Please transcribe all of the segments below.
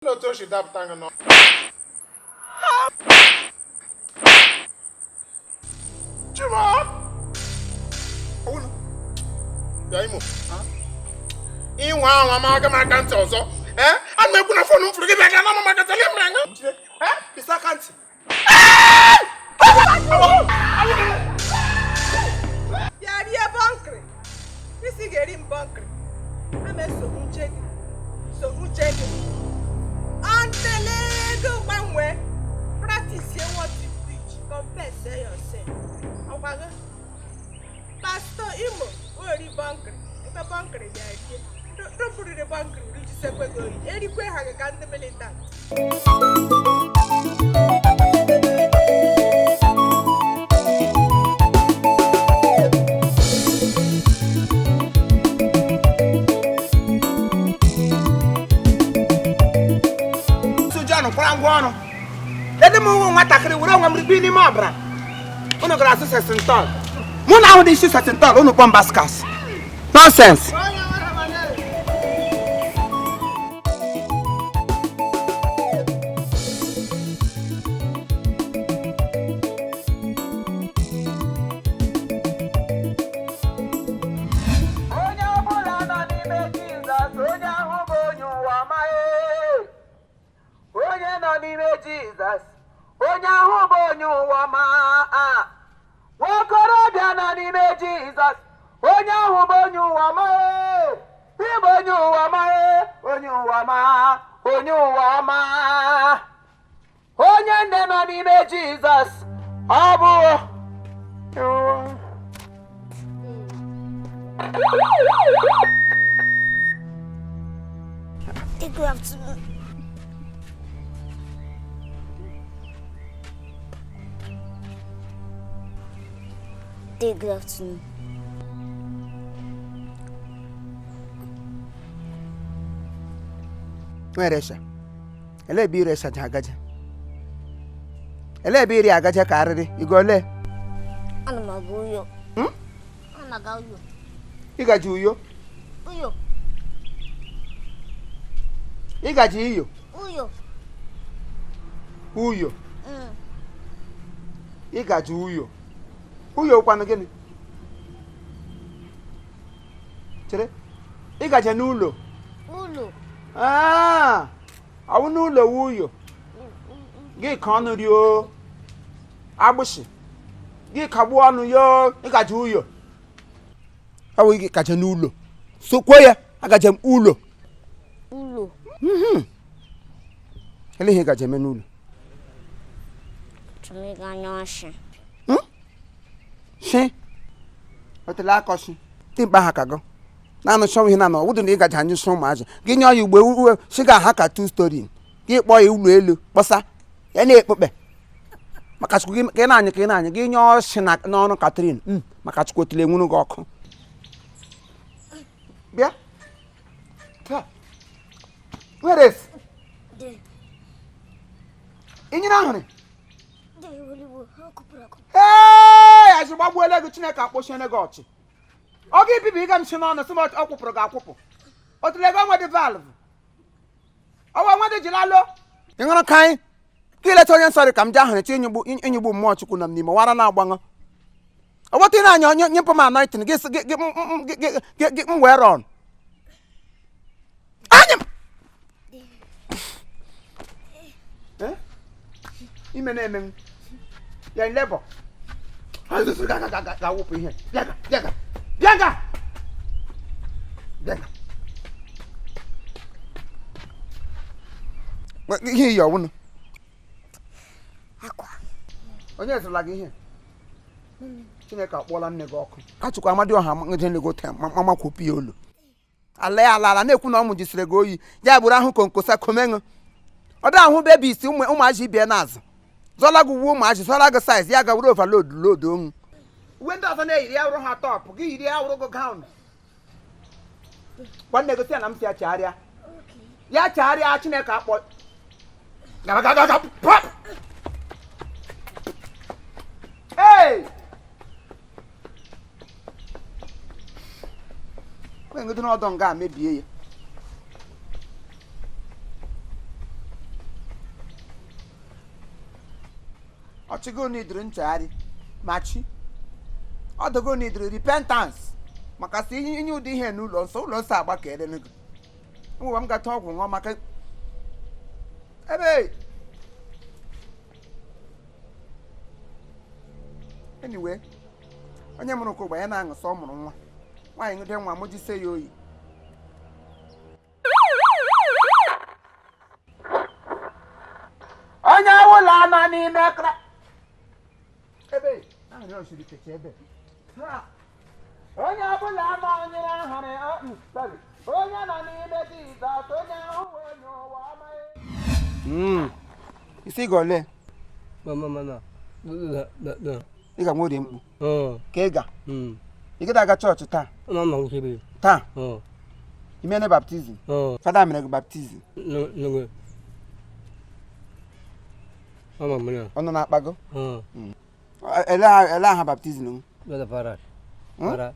Otu o si dapụta gị n'ọnụ. Chima! Ọwụnụ. Bịa Imo. Ịnwa anwa ma aga m aka ntị ọzọ. Ee? Ana m ekwu na phone m fụrụ gị bịa ga na m maka tele mere ṅụ. Ee? Bisa aka ntị. Bịa rie bọnkịrị. Isi ga-eri m bọnkịrị. Ama esogbu uche gị. Sogbu uche gị. Until ego gbanwee. Practice what you preach. Confess yourself. Ọkwa gị. Pastọ Imo ori bọnkịrị. Ebe bọnkịrị bịa rie. Rụpụrịrị bọnkịrị rijisekwe gị oyi. Erikwe ha gị ka ndị militant. Sụ John kwara ngwa ọrụ. Ledị m ụmụ nwatakịrị were onwe m rikpi n'ime ọbara. Unu gara asụ sesintọl. Mụ na ahụ dị isi sesintọl unu kpọm baskas. Nonsense. Onye ọbụla nọ n'ime Jizọs, onye ahụ bụ onye ụwa ọma ee. Onye nọ n'ime Jizọs, onye ahụ bụ onye ụwa ọma a. Nwokorobịa nọ n'ime Jizọs, onye ahụ bụ onye ụwa ọma ee. Ị bụ onye ụwa ọma ee, onye ụwa ọma, onye ụwa ọma. Onye nne nọ n'ime Jizọs, ọ bụ Good afternoon. Good afternoon. Nweresha. Elee ebe iresha ji agaje? Elee ebe iri agaje ka arịrị? Igo ole? Ana m aga Uyo. Ana m aga Uyo. Ịgaji Uyo? Uyo. Ịgaji Iyo? Uyo. Uyo. Ịgaji Uyo. Uyo kwanụ gịnị? Chere. Ịgaje n'ụlọ. Ụlọ. Ah, ọwụ n'ụlọ wu Uyo. Gị ka ọnụ rio. Agbụshị. Gị kagbuo ọnụ yo. Ịgaji Uyo. Ọ wụ ịgaje n'ụlọ. Sokwuo ya, agaje m ụlọ. Ụlọ. Ele ihe ịgaje eme n'ụlọ? Chọrọ m ịga nyụọ nshị. Shi. Otele akọ shi. Dimkpa ha ka gụ. Naanị chọọ ihe na ọwụdụ na ịgaji anyụ sụ ụmụazị. Gị nye ya ugbo uwe shi ga aha ka two story. Gị kpọọ ya ụlọ elu kpọsa. Ya na-ekpokpe. Maka Chukwu gị ka ị na-anyụ ka ị na-anyụ gị nye ọshị na n'ọnụ Katrin. Maka Chukwu otule enwuru gị ọkụ. Bịa. Taa. Where is? Dị. Ị nyere ahụrị? Dị iweliwo ha kụpụrụ akụpụ. Ee, azụ gbagbuola gị Chineke akpọchiene gị ọchị. Ọ gị bibi ịga m si n'ọnụ sị m ọ kwụpụrụ gị akwụpụ. Otule gị onwe dị valve. Ọwa nwa dị jiri alụ. Ị ṅụrụ ka anyị? Ka ileta onye nsọ dị ka m jee ahụrụ chi ịnyụgbu mmụọ Chukwu nọ m n'ime wara na-agbaṅụ. Ọgbọtụ ị na-anya onye nyepụ m anointing gị sị gị gị gị gị gị gị m wee rọn. Anya m! Eh? Ime na-eme m. Ya in labor. Ga-awụpụ ihe. Bịa ga, bịa ga, bịa ga. Bịa ga. Ihe iyi ọwụnụ. Akwa. Onye zụrụla gị ihe? Chineke akpọọla nne gị ọkụ. Ka Chukwu Amadioha nje taa mama kwupụ ya olu. Ala ya ala ala na-ekwu na ọmụ jisiri gị oyi. Ya bụrụ ahụ konkosa komenụ. Ọ dị ahụ bebi isi ụmụazị ibie n'azụ. Zọla gị uwe ụmụazị, zọla gị saiz, ya ga were overload load onwu. Uwe ndị ọzọ na-eyiri ya wụrụ ha tọpụ, gị yiri ya wụrụ gị gaụn. Gwa nne gị sị ya na m si ya chegharịa. Ya chegharịa Chineke akpọ. Gaba gaba gaba pap! Hey! Kwe ngụdị n'ọdọ nga a mebie ya. Ọchịgo nidiri nchegharị ma chi ọdụgo nidiri repentance maka sị inye ụdị ihe n'ụlọ nsọ, ụlọ nsọ agbakere gị. Ngwa, m gata ọgwụ ṅụọ maka ebe. Anyway, onye mụrụ ka ụgba ya na-aṅụ sọ ọ mụrụ nwa nwaanyị ṅụde nwa mụjise ya oyi. Onye ọbụla nọ n'ime kra ebe ahụrụ osiri kecha ebe. Ha! Onye ọbụla nọ nyere ahụrụ sorry. Onye nọ n'ime Jizọs, onye ahụ onye ụwa amaghị isi gị ole. Mama mana. Na na na. Ị ga nwe mkpu ka ị ga ị gịda aga chọọchị taa? Na na nkebe. Taa imene baptizim? Fada mere gị baptizim? No no. Mama mana. Ọ nọ na-akpago? Ele aha baptizim m? Bada para. Para.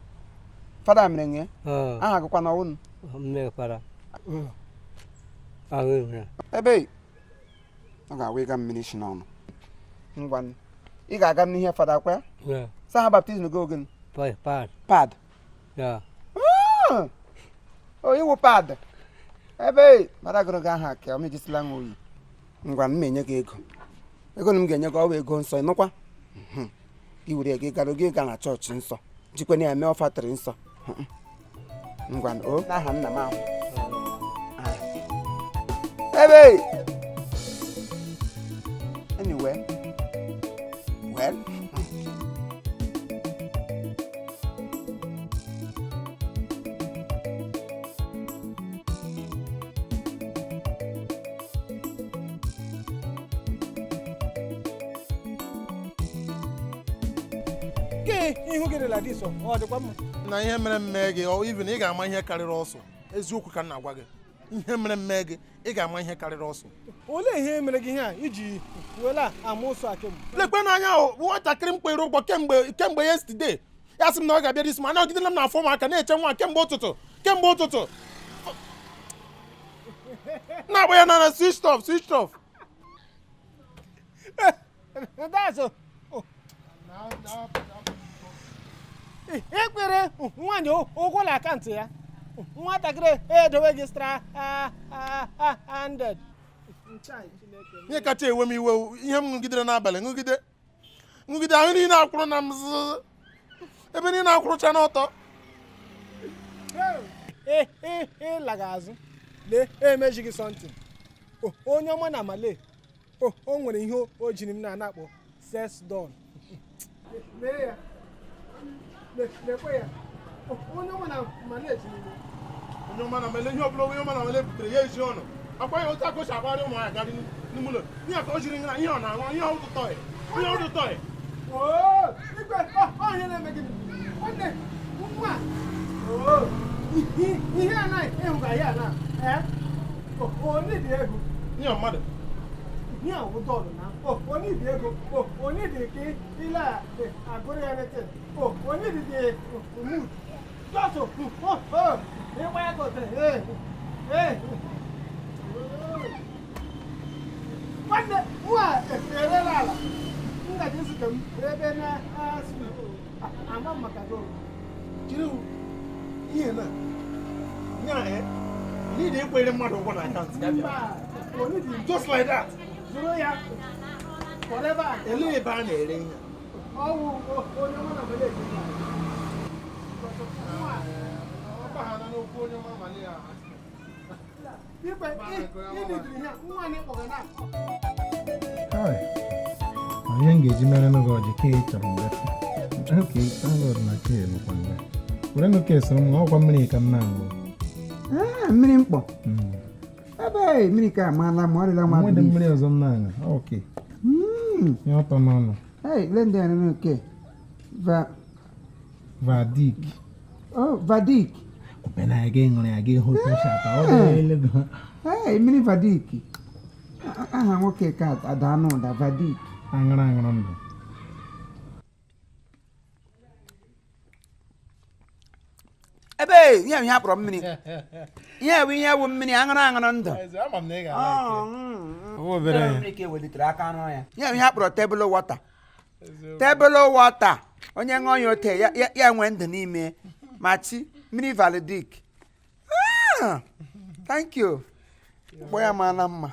Fada mere nye aha gịkwa na ọwụnụ? Mme para. Ahụ na. Ebe ọ ga-awụ ịga mmiri si n'ọnụ. Ngwa, ị ga-aga n'ihe fada kwa Ya. sa ha baptizim gị oge? Pa pa. Pad? Ya. O iwu pad ebe mara gụrụ gị aha ka ọ mejisila nwa oyi. Ngwa, m enye gị ego. Ego na m ga-enye gị ọwa ego nsọ, ịnụkwa? Gị were gị gara gị gaa na chọọchị nsọ, jikwana ya mee ọfatịrị nsọ. Ngwa, o n'aha nna m ahụ. Ebe anyway, well, Ke ihu gị dịla dị sọ, ọ dịkwa mma. Na ihe mere mme gị ọ even ị ga-ama ihe karịrị ọsọ. Eziokwu ka m na-agwa gị, ihe mere mme gị, ị ga-ama ihe karịrị ọsọ. Olee ihe mere gị ihe a iji wela ama ụsọ a kemgbe? Lekwe n'anya o, nwatakịrị m kpere ụgwọ kemgbe yesterday, ya sị m na ọ ga-abịa dis ma anọgidela m n'afọ ụmụaka na-eche nwa kemgbe ụtụtụ, kemgbe ụtụtụ na-agba ya na switch off, switch off. That's all. Ekpere nwaanyị ụgwọ na akaụntụ ya, nwatakịrị edowe gị stra handed. Ihe kacha ewe m iwe, ihe m ṅụgidere n'abalị, ṅụgide ṅụgide ahụ niile akwụrụ na m zụ ebe niile akwụrụcha n'ọtọ. Ịlaga azụ, lee emejighị sọntin. Onye ọma na male o nwere ihe o jiri m na akpọ ses don. Lee ya, lekwe ya, onye ọma na male jiri m. Onye ọma na male, ihe ọbụla onye ọma na male butere ya ezi ọnụ akwa ya otu akụchi agbara ụmụ ya garị n'ime ụlọ ihe ka o jiri na ihe ọ na-aṅụ, ihe ọdụ tọị, ihe ọdụ tọị. Igwe ọhịa na-eme gịnị nwanne nwa ihe anaghị ịhụga ya na onye dị ego ihe mmadụ ihe awụ dọọlụ na onye dị ego, onye dị ka ile agụrụ ya netin, onye dị dị mud dọtụ ịgba ya gotere. Nwanne nwa erela ala ngaji zute m ebe na ama m maka gị. Jiri ihe na nya n'ihi ekwere mmadụ ụgwọ na akaụntụ ya bịa just like that. Zụrụ ya forever. Elee ebe a na-ere ihe? Ọwụ onye ọma na mele eji ikwe ịnidiri ihe nwa anyị kpọga na. Ihe m ga-eji mere n'oge ọjị ka ị chọrọ mgbe. Okay, thank God na ke nọkwa mgbe. Were nụ ke soro m ọkwa mmiri ka m na-aṅụ. Mmiri mkpọ. Ebe mmiri ka amaala ma ọ rịla nwa. Nwede mmiri ọzọ m na-aṅụ. Okay. Ihe ọtọ n'ọnụ. Hey, le ndị a nke va Vadik. Oh, Vadik. Kwube na ya ga ṅụrụ ya ga hụ peshat. Ọ dị elego. Hey, mmiri Vadik. Aha nwoke ka ada n'ụda Vadik. Aṅụrụ aṅụrụ ndụ. Ebe ihe ihe akpọrọ mmiri. Ihe bụ ihe bụ mmiri aṅụrụ aṅụrụ ndụ. obere ya. Mmiri ka ewelitere aka rụọ ya. Ya ihe a kpọrọ table water. Table water. Onye ṅụọ ya ote ya ya nwee ndụ n'ime. Ma chi mmiri validik. Ah, thank you. Ụgbọ ya maala mma.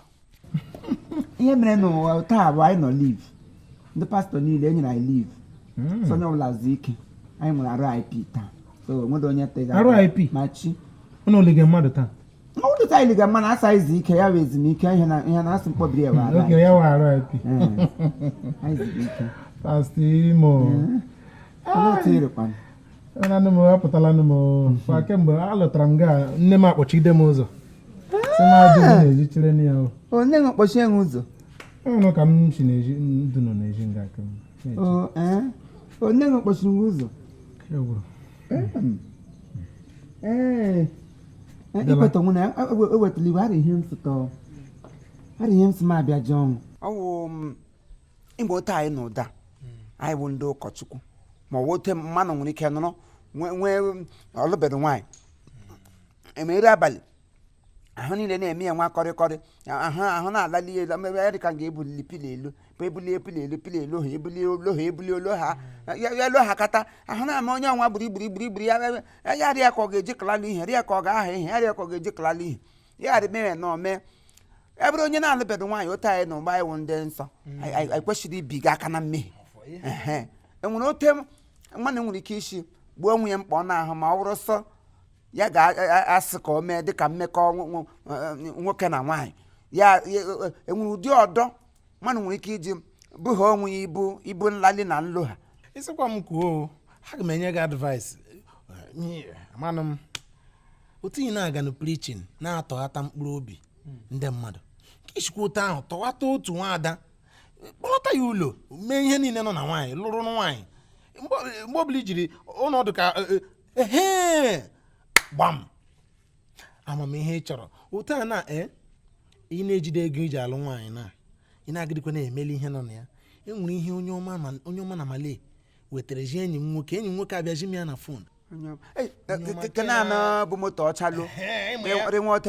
Ihe mere n'ụwa taa bụ anyị nọ leave. Ndị pastọ niile e nyere anyị leave. So onye ọbụla zuo ike. Anyị nwere RIP taa. So onwere onye tega. RIP? Ma chi. Unu olige mmadụ taa? Ọ wụdịta anyị liga mmanụ asa izu ike ya wee ezumike ihe na ihe na asị mkpọbiri ya wee Oge ya wa RIP. Anyị zuru ike. Pastọ Imo. Olee otu ị rịkwanụ? Nanụ m apụtalanụ m o. Kwa kemgbe alọtara m gaa nne m akpọchide m ụzọ. Sị m adị m na-eji chere na ya o. Onye nwe kpọchie nwe ụzọ? Ọnụ ka m si na-eji ndụ nọ na-eji nga aka m. O, ee. Onye nwe kpọchiri nwe ụzọ? Ke gwụrụ. Ee. Ikweta onwe na ewetala iwe ara ihe m sụtọ. Ara ihe m sị m abịa jụọ ọnwụ. Ọ wụ igbe otu anyị na ụda. Anyị bụ ndị ụkọchukwu. Ma ọ wụ otu mmanụ nwere ike nọrọ nwee ọlụbeghị nwaanyị. Emere abalị ahụ niile na-eme ya nwa kọrịkọrị ahụ na-alali elu mebe ya dịka nga ebulili pila elu bụ ebulie pila elu pila elu ha ebulie olu ha ebulie olu ha ya elu ha kata ahụ na-ama onye ọnwa gburi gburi gburi gburi ya ya rịa ka ọ ga-eji kalala ihe rịa ka ọ ga-aha ihe ya rịa ka ọ ga-eji kalala ihe ya rị mere na ome ya bụrụ onye na-alụbeghị nwaanyị otu anyị na ụgba anyị wụ ndị nsọ anyị kwesịrị ibiga aka na mmehie. Ehe enwere ote mmadụ nwere ike isi gbuo onwe ya mkpa ọ na-ahụ ma ọ bụrụ sọ ya ga-asị ka o mee dịka mmekọ nwoke na nwaanyị ya enwere ụdị ọdọ mmadụ nwere ike iji bụha onwe ya ibu nlali na nlo ha. Ịsịkwa m kwuo, aga m enye gị advice. Amanụ m otu ị na-aga na preaching na-atọghata mkpụrụ obi ndị mmadụ ka isikwa otu ahụ tọghata otu nwaada kpọlọta ya ụlọ mee ihe niile nọ na nwaanyị lụrụ nwaanyị mgbe ọbụla ijiri ọnọdụ ka ehe gbam amamihe ị chọrọ otu a na ị na-ejide ego iji alụ nwaanyị na ị na-agịdịkwa na-emeli ihe nọ na ya. Enwere ihe onye ọma na Malay wetara ji enyi m nwoke abịaji m ya na fon. Naanị bụ moto ọcha lo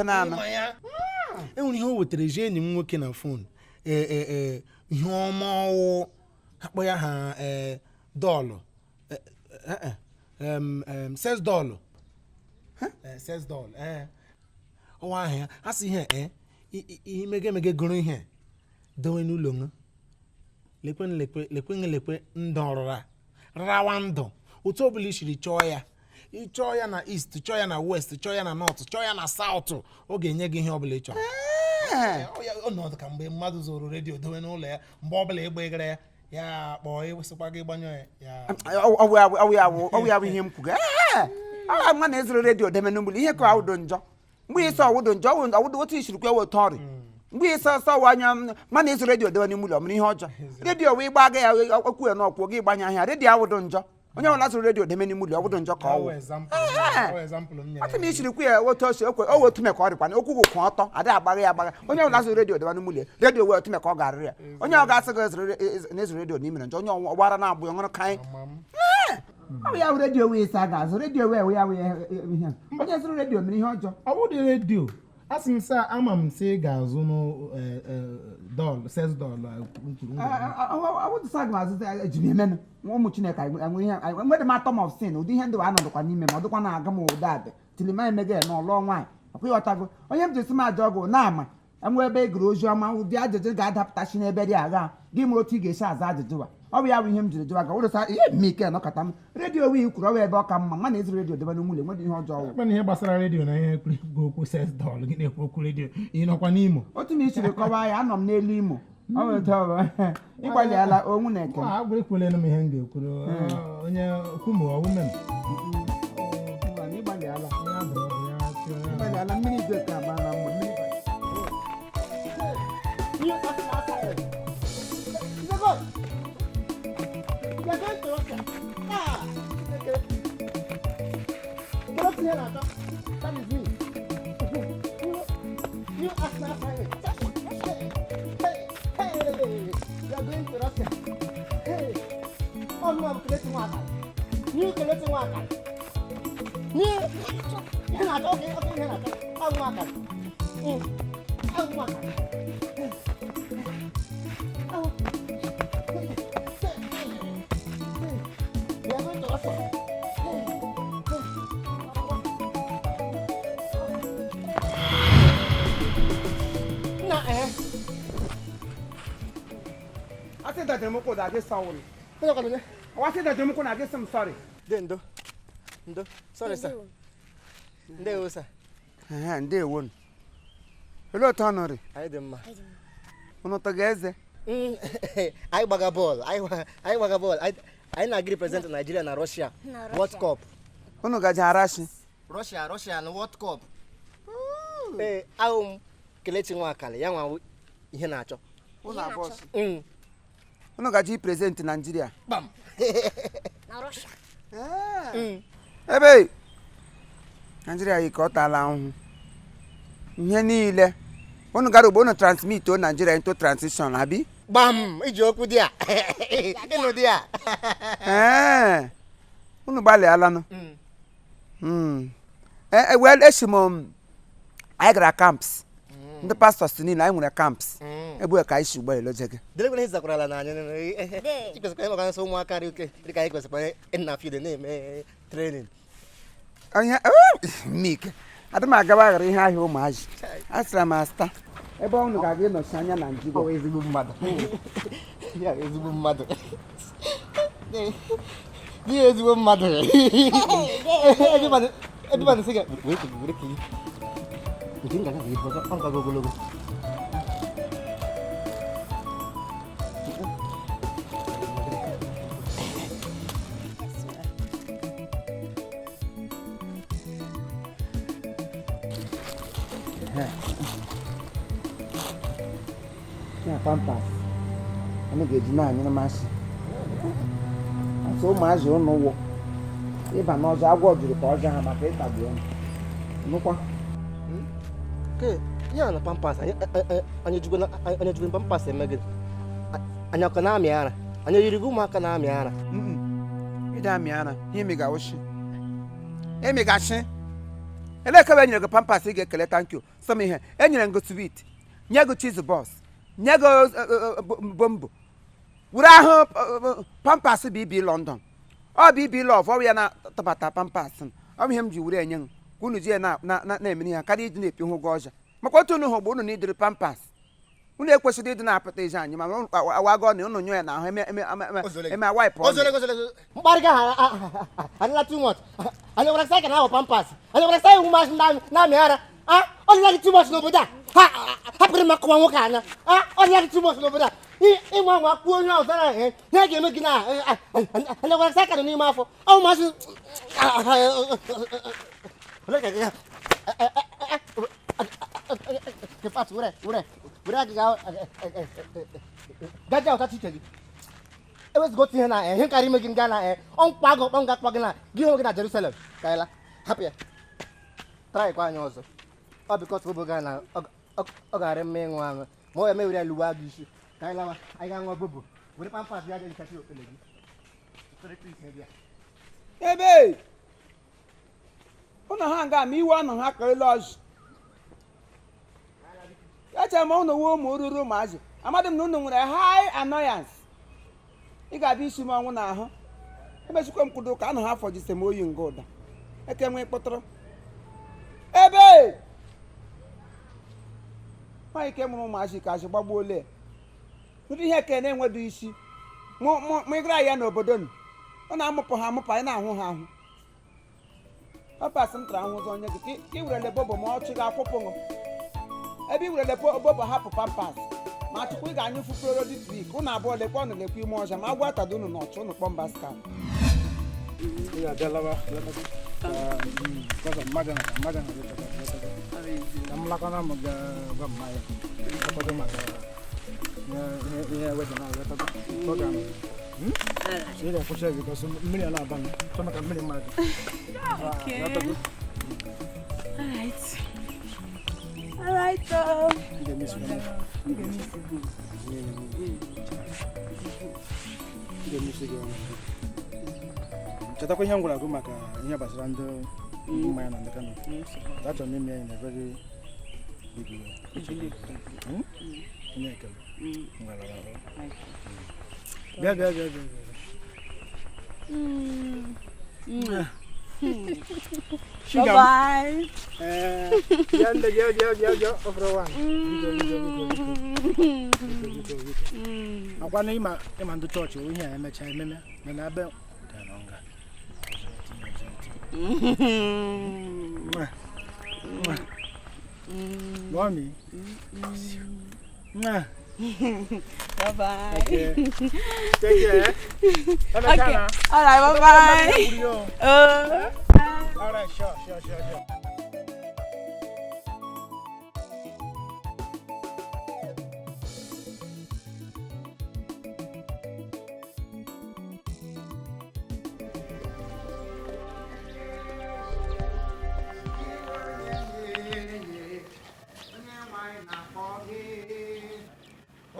naanị enwere ihe o wetara ji enyi m nwoke na fon ihe ọma ọwụ akpọ ya ha dọlụ ses dọlụ ses dọlụ ọnwa ahụ ya a sị ihe ihe mege emege gụrụ ihe dowe n'ụlọ m lekwe lekwe ndụ ọrụra rawa ndụ otu ọbụla i siri chọọ ya ị chọọ ya na east chọọ ya na west chọọ ya na north chọọ ya na south ọ ga-enye gị ihe ọbụla ị chọrọ. Ọnọdụ ka mgbe mmadụ zụrụ redio dowe n'ụlọ ya mgbe ọbụla ịgba ịgara ya ya kpọọ ịsịkwa gị gbanyụọ ya. Ọwụ ya bụ ihe m kwuga. Ọ nwa na-ezuru redio deme n'ụlọ ihe ka awụdo njọ mgbe ịsọ ọwụdo njọ ọwụdo otu isiri kwe otu ọrị mgbe ịsọ ọsọ wụ anya ma na-ezu redio debe n'ime ụlọ mere ihe ọjọọ redio wee gba aga ya okwu ya n'ọkwụ gị gbanye ahịa redio awụdo njọ onye ọbụla zụrụ redio deme n'ime ụlọ ọwụdo njọ ka ọ wụ. Atụ m isiri kwu ya otu osi okwe o otu me ka ọ dịkwana okwu gị kwụ ọtọ adịghị agbagha ya agbagha onye ọbụla zụrụ redio debe n'ime ụlọ redio wee otu me ka ọ ga-arịrị ya onye ọ ga-asị gị na-ezuru redio n'ime njọ onye ọgbara na-agbụ ya ṅụrụ kaị. Ọ bụ ya wụ redio wee ịsa ga-azụ redio wee ya wụ ihe onye zụrụ redio mere ihe ọjọọ. Ọ bụdị redio a sị m sị ama m sị ga-azụ dọl ses dọl. Awụdịsa aga m azụta eji m emenụ ụmụ Chineke enwe ihe nwere m atom of sin ụdị ihe ndị anọdụkwa n'ime ma ọ dịkwa na-aga m ụda abịa tilima emega ya n'ọlụọ nwaanyị ọkwa ịghọtago onye m ji esi m aja ọgụ na-ama enwe ebe e gụrụ ozi ọma ụdị ajụjụ ga-adapụtachi n'ebe dị agha gị mụrụ otu ị ga-esi aza ajụjụ wa ọ bụ ya bụ ihe m jiri jụwa ga wụrụsa ihe mme ike nọkọta m redio wii kwuru ọwa ebe ọ ka mma mana eziri redio debe n'ụlọ enweghị ihe ọjọọ wụ. Mana ihe gbasara redio na ihe ekwu okwu ses dọl gị na-ekwu okwu redio ị nọkwa n'Imo. Otu m isiri kọwaa ya anọ m n'elu Imo ịgbalịala onwu na eke agwa ekwelena m ihe m ga-ekwuru onye kwumo ọwụme m ịgbalịala mmiri igwe ka agba na mma mmiri. That is me. You ask now. Hey, hey, you are going to Russia. Hey, oh no, I'm collecting water. New collecting water. New. Okay, okay, okay. I'm water. I'm water. eh. Asị dajere m ụkwụ da gị sọ wụlụ. Ọ sị dajere m ụkwụ na gị sị m sorry. De ndo. Ndo. Sorry sir. Ndewo sir. Ehe, ndewo. Olee otu ọ nọrị? Anyị dị mma. Unu tọga eze? Anyị gbaga bọọlụ. Anyị gbaga bọọlụ. Anyị na-aga represent Nigeria na Russia. World Cup. Unu gaje arashi? Russia, Russia na World Cup. Ee, ahụ m Kelechi Nwakali, ya nwa ihe na-achọ. Unu abụọ. Unu gaje represent Nigeria? Bam. Na Russia. Ebe Nigeria yi ka ọ taala ahụhụ. Ihe niile unu gara ugbo unu transmit o Nigeria into transition abi? Gbam, iji okwu dị a. Ịnụ dị a. Ee, unu gbalịalanụ. Well, esi m anyị gara camps. Ndị pastors niile anyị nwere camps. Ebe ka anyị si ugbo eloje gị. Delekwere ihe zakwarala na anyị. Ikwesịkwara ịmaka nsọ ụmụaka dị oke dịka anyị kwesịkwara ịna field na-eme training. Onye mike adị m agaba aghara ihe ahịa ụmụazị. Asịra m asịta ebe unu ga-aga ịnọchi anya Naịjirịa. Ọ ezigbo mmadụ. Ya ezigbo mmadụ. Di ezigbo mmadụ. Everybody sị ga wee were kiri. Nke m ga-aga ọ ga ogologo. Ya pampas. Anyị ga-eji na-anyụrụ masị. Asị ụmụazị ụnụ wụ ịba n'ọzọ agwọ juru ka ọjọọ ha maka ịtagbu ọnụ. Nụkwa. Ke ya na pampas anyị ejikwa pampas eme gịnị? Anyị ọkọ na-amị ara? Anyị yiri gị ụmụaka na-amị ara? Ịda amị ara, ihe ịmịgashi. Ịmịgashi. Elee ka e nyere gị pampas ị ga-ekele thank you. Sọm ihe, e nyere gị sweet, nye gị cheese balls, nye gị bombo. Were ahụ pampas BB London. Ọ BB Love, ọ ya na-atọbata pampas. Ọ bụ ihe m ji were enye m ka unu ji ya na-emere ihe karịa iji na-epi hụ gị ọja. Maka otu unu hụ mgbe unu na-idiri pampas. Unu ekwesịrị ịdị na-apụta ije anyị mana awago na unu nyụ ya n'ahụ eme awaịpụ ọnụ. Mkparịga ha adịla too much. Anyị gwara sị ka na-awụ pampas. Anyị gwara sị ụmụazị na-amị ara. Ọ dịla gị too much n'obodo a. Ha hapụrụ m akụwa nwoke anya. Ọ dịla gị too much n'obodo a. Ịnwa nwa kwuo onye ọzọ na ihe ga-eme gị na anyị gwara sị ka nọ n'ime afọ. Ọ ụmụazị gaja ụta chiche gị eweziga otu ihe na ihe karịa ime gị nga na ọ mkpa gị ọkpọ nga akpa gị na gị hụ gị na Jerusalem ka ịla hapụ ya traịkwa anyị ọzọ ọ bikọs obo ga na ọ gara mma ịṅụ aṅụ ma ọ ya mewere ya luwa gị isi ka anyị lawa anyị ga-aṅụ bobo were pampas ya ga kachi okpele gị ebe ụnụ ha nga ma iwe ọnụ ha ka elu ọzọ echere m ụnụ wuo ụmụ ruru ụmụazị amadị m na ụnụ nwere high annoyance. Ị ga-abịa isi m ọnwụ n'ahụ emechikwa m kwudo ka anụ ha afọ jise m oyi nga ụda eke nwee kpọtụrụ ebe nwaanyị ike mụrụ ụmụazị ka azị gbagbuole ụdị ihe ke na-enwedo isi mụ ịgara ya n'obodo nụ ọ na-amụpụ ha amụpụ anyị na-ahụ ha ahụ papas m tara ahụ ụzọ onye gị ka ị werele bobo ma ọchị ga-akwụpụ ṅụ ebe ị werele bobo hapụ pampas ma chukwu ị ga-anyụ fufere this week ụnụ abụọ lekwa ọnụ lekwa ime ọja ma agwa atado unu n'ọchụ ụnụ kpọm baskat Okay. All right. All right, Chetakwa ihe m gwara gị maka ihe gbasara ndị mmanya na ndị Kano. Achọrọ m ime ya in a very big way. Onye ekele. Bịa bịa bịa bịa. Sugar. Bye-bye. Bịa nne, bịa bịa bịa bịa ọ fọrọ nwaanyị. Biko biko biko biko. Biko biko biko. Akwa na ịma ịma ndị chọọchị wụ ihe a emechaa ememe mana ebe dị na nga. Mwah. Mwah. Mommy. Mwah. Bye-bye. Okay. Take care. Okay. All right, bye-bye. All right, sure, sure, sure, sure.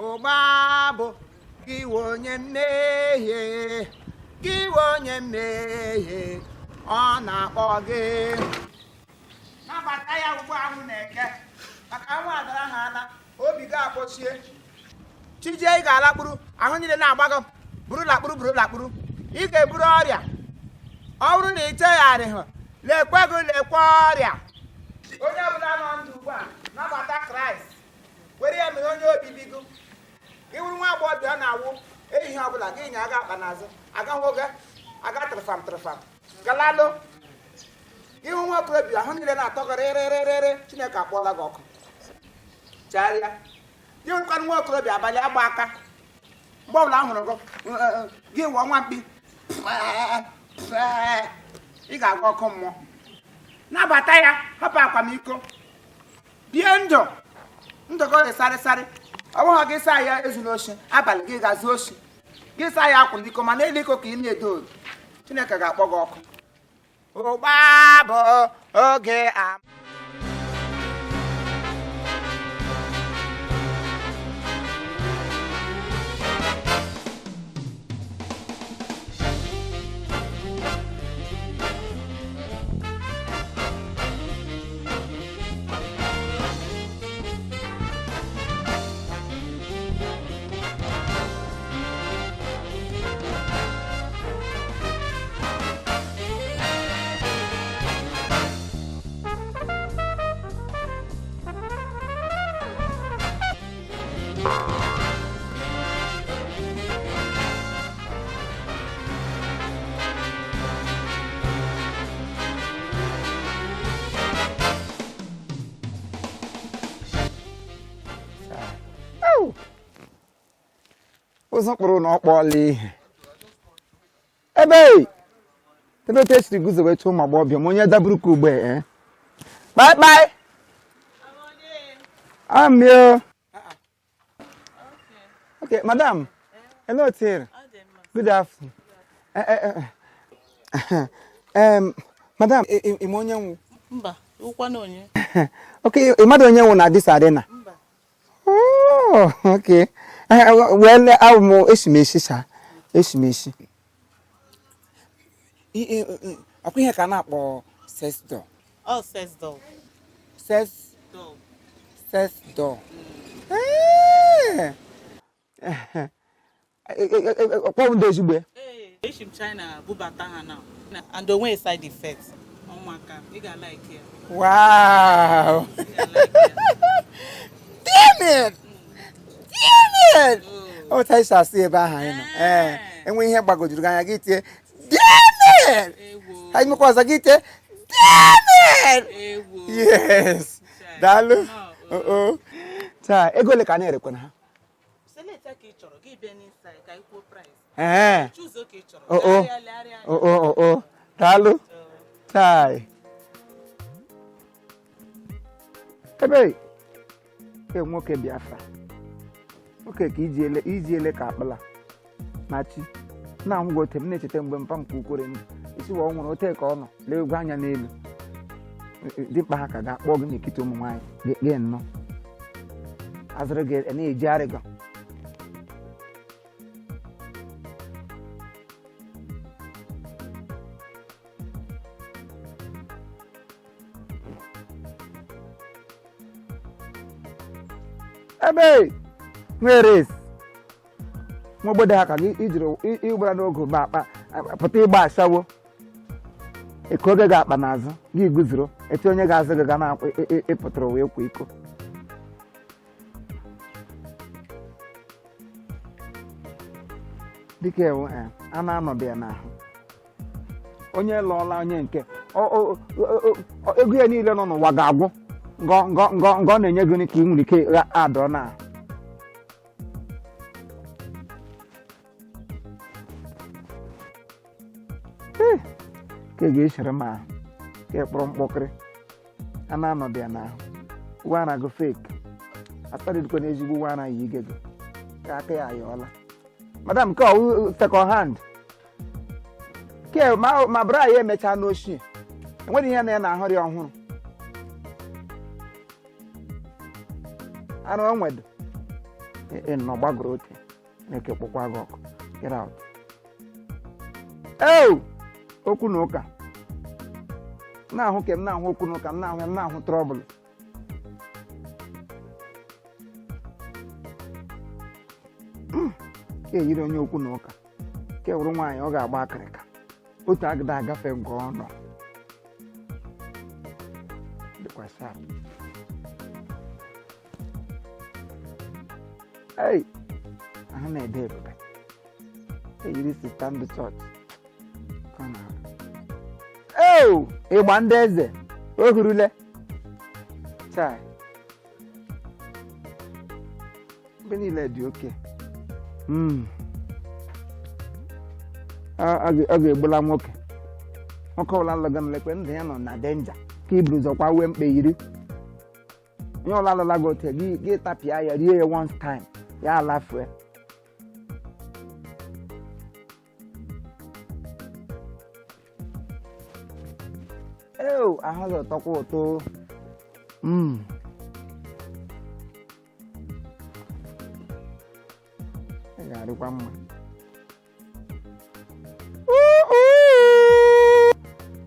Ụgba bụ gị wụ onye mmehie, gị wụ onye mmehie, ọ na-akpọ gị. Nabata ya ugbu anwụ na-eke, maka anwụ adara ha ala, obi gị akpọchie. Chijie ị ga-alakpuru, ahụ niile na-agba gị, buru lakpuru buru lakpuru. Ị ga-eburu ọrịa. Ọ bụrụ na ị chegharịghị, lekwe gị lekwe ọrịa. Onye ọbụla nọ ndụ ugbu a, nabata Kraịst. Were ya mere onye obibi gị. Ị wụrụ nwa agbọghọbịa na-awụ ehihie ọbụla gị nya aga akpa n'azụ aga nwoke aga tịrịfam tịrịfam galalụ. Ịhụ nwa okorobịa ahụ niile na-atọ gị rịrịrịrị, Chineke akpọọla gị ọkụ. Chegharịa. Gị hụrụkwanụ nwa okorobịa abalị agba aka, mgbe ọbụla a hụrụ gị gị wụọ nwa mkpi, ị ga-agwa ọkụ mmụọ. Nabata ya, hapụ akwamiko, bie ndụ ndụ gị dị sarịsarị. Ọ bụghị gị saa ya ezuna oshi, abalị gị ga-azụ oshi, gị saa ya akwụla iko, mana elu iko ka ị na-edo odo, Chineke ga-akpọ gị ọkụ. Ụgba bụ oge a. Ụzọ kpụrụ na ọ kpọọla ihe ebe ebe otu esiri guzobe chụọ ụmụ agbọghọbịa ma onye daburu ka ugbe kpaịkpaị amio. Okay, madam. Hello, Tira. Good afternoon. Madam, ị ma onye nwụ? Mba, ụkwanụ onye. Okay, ị mmadụ onye nwụ na Addis Arena? Mba. Oh, okay. Well, awụ m eshimishi sha, eshimishi. Ọkwa ihe ka a na-akpọ sex doll. Ọ sex doll. Sex Doll. Sex doll. Ọkpọ ndị ezigbo ya? Ee, esi m China bubata ha now. And onwe side effects. Ụmụaka, ị ga-like ya. Wow. Ị ga-like ya. Damn it! Damn it! Ọ ta isi asị ebe ahụ anyị nọ. Ee, enwe ihe gbagojuru gị anya gị tie damn it! Ewo. Anyị mekwa ọzọ gị tie damn it! Ewo. Yes. Chai. Daalụ. Nnọọ, Oo. Taa, ego ole ka a na-erekwana ha? Select ka ị chọrọ, gị bịa n'inside ka ị kwuo price. Ee. Choose ka ị chọrọ. Oo. Legharịa, legharịa anya. Oo, oo. Daalụ. Chai. Ebe e nwoke Biafra. Nwoke ka iji ele ka akpala na chi na ahụ ote m na-echeta mgbe mpa m ka ukwere ndụ isi wa ọ nwụrụ ote ka ọ nọ lee egwu anya n'elu dimkpa ha ka ga-akpọ gị n'etiti ụmụ nwaanyị gị nnọọ azụrụ gị na-ejigharị gị. Ebe nwere nwa obodo ha ka gị ijiri ịgbara n'oge ma akpa pụta ịgba ashawo Eke oge ga-akpa n'azụ gị guzoro etu onye ga-azụ gị ga na-ịpụtara wee kwa iko. Dịka ewu a na-anọdụ ya n'ahụ onye lụọla onye nke ego ya niile nọ n'ụwa ga-agwụ ngọ ngọ ngọ ngọ na-enye gị ka ị nwere ike adọ na ka ga-echere m ahụ ka ị kpụrụ mkpọkịrị a na-anọdụ ya n'ahụ wara gị fake asarịdịkwa na ezigbo wara yi gị ka aka ya ayọọla. Madam, nke ọwụ second hand ke ma bra ya emechaa n'ochie, enweghị ihe na ya na-ahụrị ọhụrụ arụ onwedo nọ gbagoro ote na-eke kpụkwa gị ọkụ. Get out. Eo okwu na ụka na-ahụ ke m na-ahụ okwu na ụka m na-ahụ ya m na-ahụ trọbụl. Ka eyiri onye okwu na ụka ka wụrụ nwaanyị ọ ga-agba akịrịka otu agịda agafe nke ọ nọ dịkwa sharp. Ei, ahụ na-ede ebube eyiri sista ndị chọọchị ka ọ na-arụ. Eo ịgba ndị eze o hurule chai mgbe niile dị oke. Ọ ga-egbula nwoke nwoke ọbụla lụga m lekwe ndụ ya nọ na denja ka iburu ụzọ kwa wee mkpe yiri onye ọbụla lụla gị ote gị gị tapịa ya rie ya once time ya alafue. Eo ahụ ga-ụtọkwa ụtọ. Ị ga-adịkwa mma.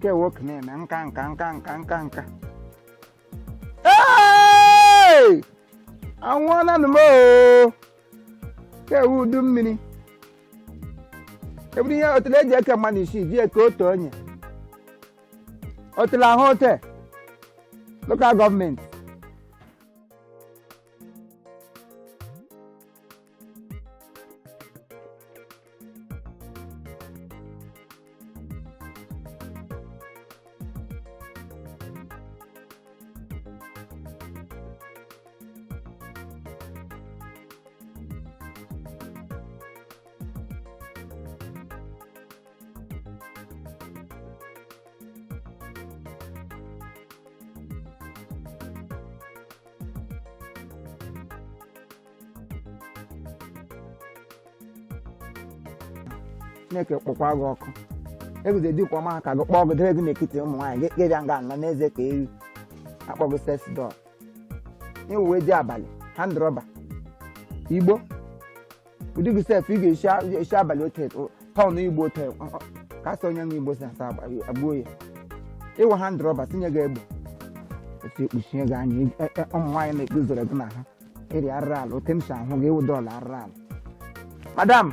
Ke nwoke na-eme nka nka nka nka nka nka. Ee! Anwụọla nụ m oo! Ke ewu udu mmiri. Eburu ihe otele eji eke mmadụ isii ji eke otu onye. Otele ahụ ote. Local gọọmenti. Chineke kpọkwa gị ọkụ eguzo dịkwa ọma ka gị kpọọ gị debe gị n'etiti ụmụ nwaanyị gị bịa nga nọ n'eze ka ewu akpọ gị sex doll iwuwe ji abalị hand rọba igbo ụdị gị sef ị ga-esi abalị ote tọn igbo ote ka sị onye nwe igbo si asa agbuo ya ịwụ hand rọba tinye gị egbe otu ekpuchie gị anya ụmụ nwaanyị na-ekpuzoro gị na ha ịrị arịrị ala ote m si ahụ gị ịwụ dọọlụ arịrị ala. Madam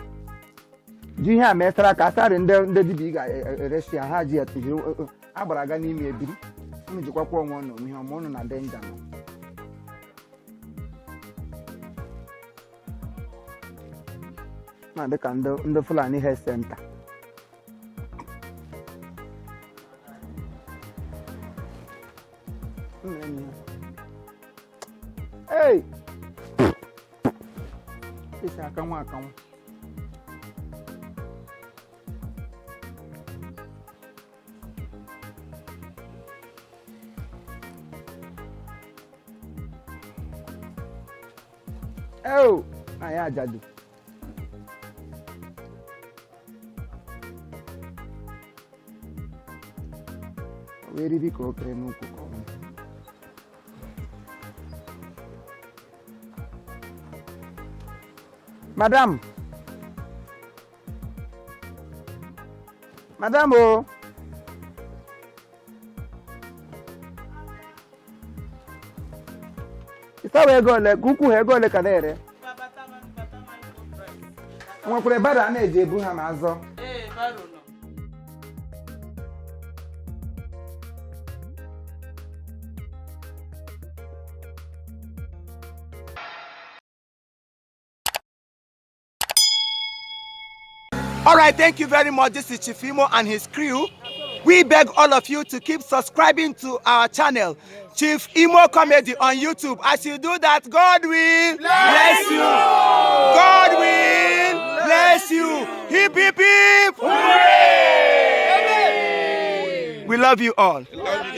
ji ihe a mesara ka asarị ndị dibịa ị ga-eresi ya ha ji ya tụjiri agbara aga n'ime ebiri unu jikwakwa onwe unu ihe ọma unu na denja nọ. Na dịka ndị Fulani Health Center. Ei! Isi akanwụ akanwụ. Eo, anyị ajadu. Wee riri ka o kere n'ukwu ka ọ nwụ. Madam, madam o. Ịsawa ego ole ka ukwu ha ego ole ka na-ere? Nwekwara bara a na-eji ebu ha ma azọ. Ee, baro nọ. All right, thank you very much. This is Chief Imo and his crew. We beg all of you to keep subscribing to our channel, Chief Imo Comedy on YouTube. As you do that, God will bless you. God will bless you. Hip, hip, hip. Hooray! We love you all.